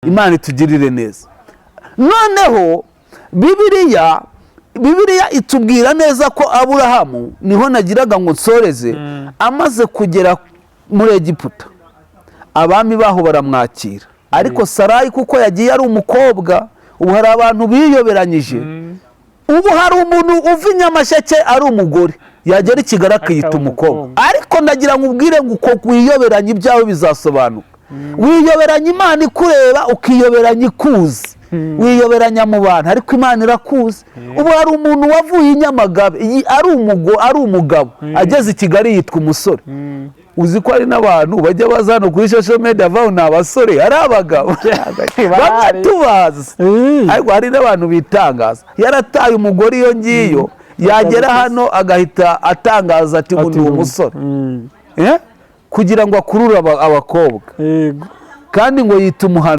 Imana itugirire neza. Noneho Bibiliya itubwira neza ko Aburahamu, niho nagiraga ngo nsoreze, amaze kugera muri Egiputa, abami baho baramwakira. Ariko Sarayi, kuko yagiye ari umukobwa, ubu hari abantu biyoberanyije. Ubu hari umuntu uva i Nyamasheke ari umugore, yagera i Kigali akiyita akaba umukobwa. umukobwa. Ariko ndagira ngo ubwire ngo uko wiyoberanya, ibyawe bizasobanuka. Wiyoberanya Imana ikureba, ukiyoberanya ikuzi, wiyoberanya mu bantu, ariko Imana irakuzi. Ubu hari umuntu wavuye i Nyamagabe ari umugabo, ageze i Kigali yitwa umusore. Uzi ko hari n'abantu bajya baza hano kuri social media bavuga ni abasore, ari abagabo bamwe Barahari. tubazi. Ariko hari n'abantu bitangaza, yarataye umugore iyo ngiyo, yagera hano agahita atangaza ati ngo ni umusore. Eh? Kugira ngo akurure abakobwa. Kandi ngo yita umuhanuzi.